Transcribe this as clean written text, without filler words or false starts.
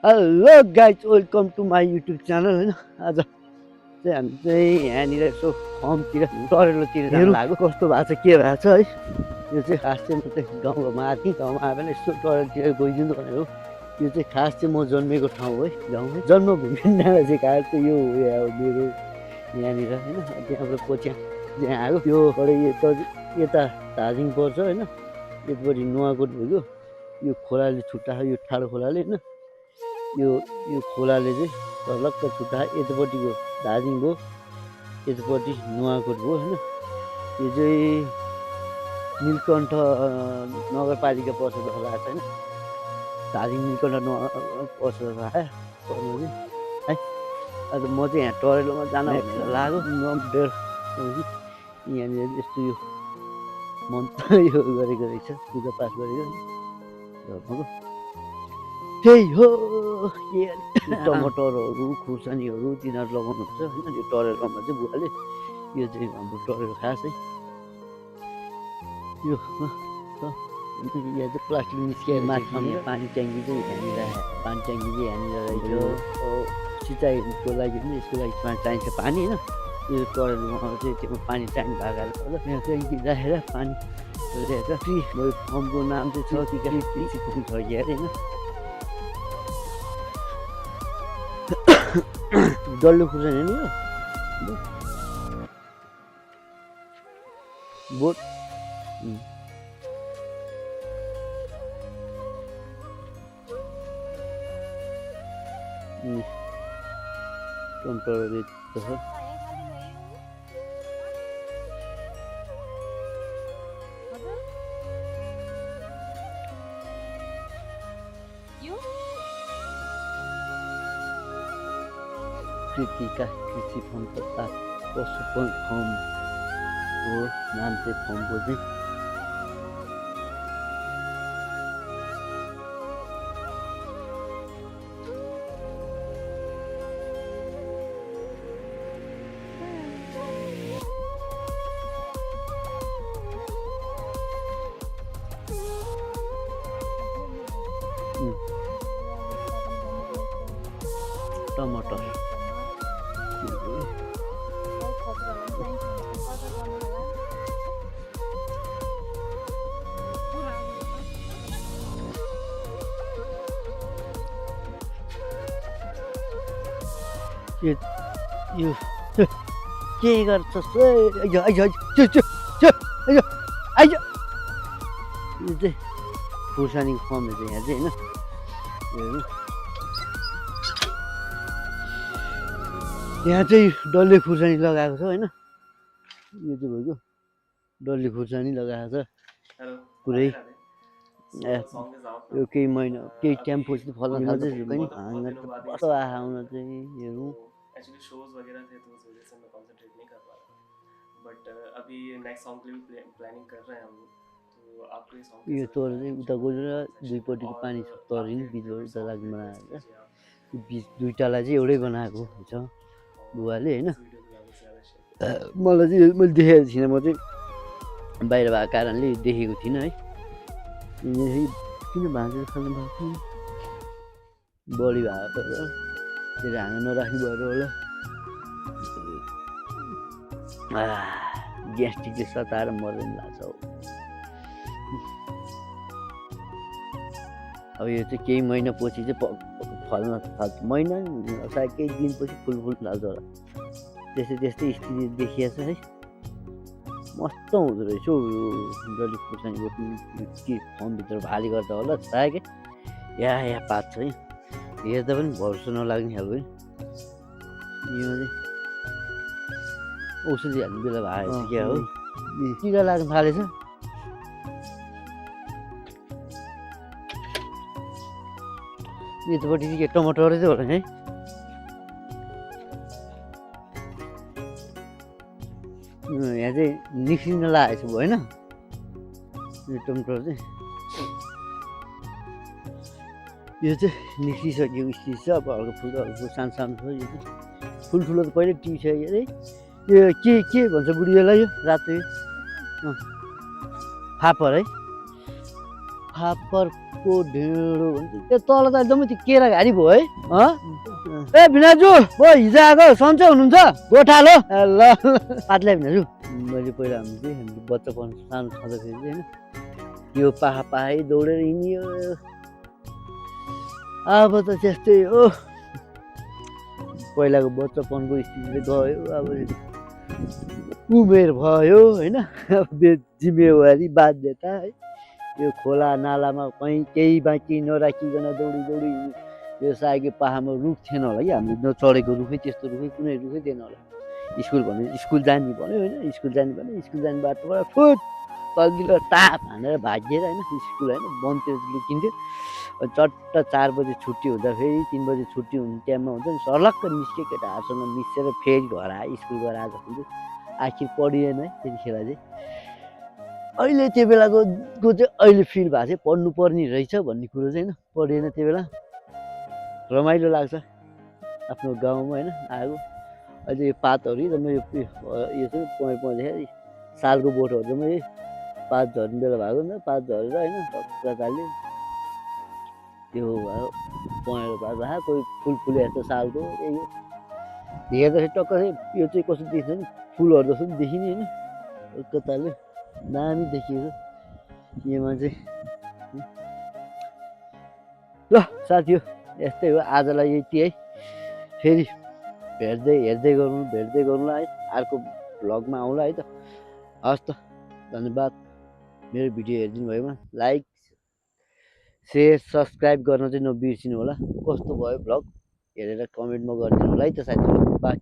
hello guys welcome to my YouTube channel होइन आज चाहिँ हामी चाहिँ यहाँनिर यसो फर्मतिर टरेलोतिर जानु लाग्यो कस्तो भएको छ के भएको छ है यो चाहिँ खास चाहिँ म चाहिँ गाउँमा आएको थिएँ गाउँमा आयो भने यस्तो टरेलतिर गइदिनु भनेर हो यो चाहिँ खास चाहिँ म जन्मेको ठाउँ है गाउँ जन्मभूमि नाम चाहिँ खास चाहिँ यो हो मेरो यहाँनिर होइन त्यहाँबाट कोच्या त्यहाँ आयो योबाट यता धादिङ पर्छ होइन यतापट्टि नुवाकोट भयो यो खोलाले छुट्टा यो ठाडो खोलाले होइन यो खोलाले चाहिँ तलक्क छुट्टा यतापट्टिको धादिङ भयो यतापट्टि नुवाकोट भयो होइन यो चाहिँ नीलकण्ठ नगरपालिका पर्छ जस्तो लाग्छ होइन धादिङ नीलकण्ठ पर्छ जस्तो लाग्यो है अन्त म चाहिँ यहाँ टरेलोमा जान भनेर लाग्यो यहाँनिर यस्तो यो मन्त्र यो गरेको रहेछ पूजापाठ गरेको धर्मको त्यही हो के टमाटरहरू खुर्सानीहरू तिनीहरू लगाउनुहुन्छ होइन यो टरेलोमा चाहिँ बुवाले यो चाहिँ हाम्रो टरेलो खास है यो यहाँ चाहिँ प्लास्टिक निस्किएर माथि पानी ट्याङ्की चाहिँ यहाँनिर पानी ट्याङ्की चाहिँ यहाँनिर रहेछ सिँचाइको लागि पनि यसको लागि चाहिन्छ पानी होइन यो टरेलोमा चाहिँ त्यो पानी ट्याङ्क भएको होला यहाँ ट्याङ्की राखेर पानी राखेर फ्री भयो फर्मको नाम चाहिँ छ कि छ कि अरे होइन डल्लो खुर्सानी नि यो बोट टमाटर छ कृतिका कृषि फर्म तथा पशु फर्म हो नाम चाहिँ फर्मको चाहिँ टमाटर यो के गर्छ यो चाहिँ खुर्सानीको फर्म चाहिँ यहाँ चाहिँ होइन यहाँ चाहिँ डल्ले खुर्सानी लगाएको छ होइन यो चाहिँ भयो डल्ले खुर्सानी लगाएको छ पुरै यो केही महिना केही टाइम पछि फल्न थाल्छ कस्तो आउन चाहिँ हेरौँ एक्चुअली शोज वगैरह थे तो उस वजह से मैं कंसंट्रेट नहीं कर पा रहा बट अभी नेक्स्ट सॉन्ग के लिए प्लानिंग कर रहे हैं हम लोग तो आपको ये सॉन्ग यो तोर चाहिँ उता गएर दुईपट्टिको पानी तरिन बिचबाट उता लागि बनाएको यो बिच दुईटालाई चाहिँ एउटै बनाएको हुन्छ बुवाले होइन मलाई चाहिँ मैले देखेको थिइनँ म चाहिँ बाहिर भएको कारणले देखेको थिइनँ है किन भाँचेर खानु भएको थियो बढी भएको त्यसले हाँगा नराख्नु भएर होला ग्यास्ट्रिकले सताएर मर्दैन लाग्छ हौ अब यो चाहिँ केही महिना पछि चाहिँ फल्न थाल्छ महिना सायद केही दिनपछि फुल थाल्छ होला त्यस्तै स्थिति देखिएछ है मस्त हुँदो रहेछ हौ यो डल्ले खुर्सानीको के फर्मभित्र भाले गर्दा होला सायद या पात छ है हेर्दा पनि भरोसा नलाग्ने खालको यो चाहिँ औषधि हाल्ने बेला भएको छ क्या हो टिका लाग्न थालेछ यतापट्टि चाहिँ के टमाटरै चाहिँ होला है यहाँ चाहिँ निस्किन लागेको छ होइन यो टमाटर चाहिँ यो चाहिँ निस्किसकेको स्थिति छ अब हल्का सानो छ यो चाहिँ ठुल्ठुलो त पहिल्यै टिपिसक्यो अरे यो के भन्छ बुढीलाई यो रातो यो फापर है फापरको ढेँडो भन्छ त्यो तल त एकदमै त्यो केरा घारी भयो है ए भिनाजु म हिजो आएको सन्चै हुनुहुन्छ गोठालो ल पातला भिनाजु मैले पहिला हामीले बच्चा पढ्नु सानो छँदाखेरि चाहिँ होइन यो पाहा पाहै दौडेर हिँडियो अब त त्यस्तै हो पहिलाको बच्चापनको स्थितिले गयो अब उमेर भयो होइन जिम्मेवारी बाध्यता है यो खोला नालामा कहीँ केही बाँकी नराखिकन दौडी दौडी यो सागे पाहाडमा रुख थिएन होला कि हामीले नचढेको रुखै त्यस्तो रुखै कुनै रुखै थिएन होला स्कुल भने स्कुल जाने भन्यो होइन स्कुल जाने जाने बाटोबाट फुट तल्लो टाप हानेर भागिएर होइन स्कुल होइन वनतिर लुकिन्थ्यो चट्ट 4 बजे छुट्टी हुँदा फेरि 3 बजे छुट्टी हुने टाइममा हुन्छ नि सर्लक्क निस्के केटाहरूसँग मिसेर फेरि घर आयो स्कुल गएर आज आखिर पढिएन है त्यतिखेर चाहिँ अहिले त्यो बेलाको चाहिँ अहिले फिल भएको चाहिँ पढ्नु पर्ने रहेछ भन्ने कुरो चाहिँ होइन पढेन त्यो बेला रमाइलो लाग्छ आफ्नो गाउँमा होइन आगो अहिले यो पातहरू जम्मै यो चाहिँ पढ्दाखेरि सालको बोटहरू जम्मै पात झर्ने बेला भएको नि त पात झरेर होइन टक्काले त्यो भयो पहेँलो पात भएको कोही फुल फुले जस्तो सालको यही हेर्दाखेरि टक्क यो चाहिँ कस्तो देखिन्छ नि फुलहरू जस्तो पनि देखिने होइन कताले दामी देखिएको योमा चाहिँ ल साथी हो यस्तै हो आजलाई यति है फेरि हेर्दै गरौँला है अर्को भ्लगमा आउँला है त हस् त धन्यवाद मेरो भिडियो हेरिदिनु भएमा लाइक सेयर सब्सक्राइब गर्न चाहिँ नबिर्सिनु होला कस्तो भयो भ्लग हेरेर कमेन्टमा गरिदिनु होला है त साथीहरू बाई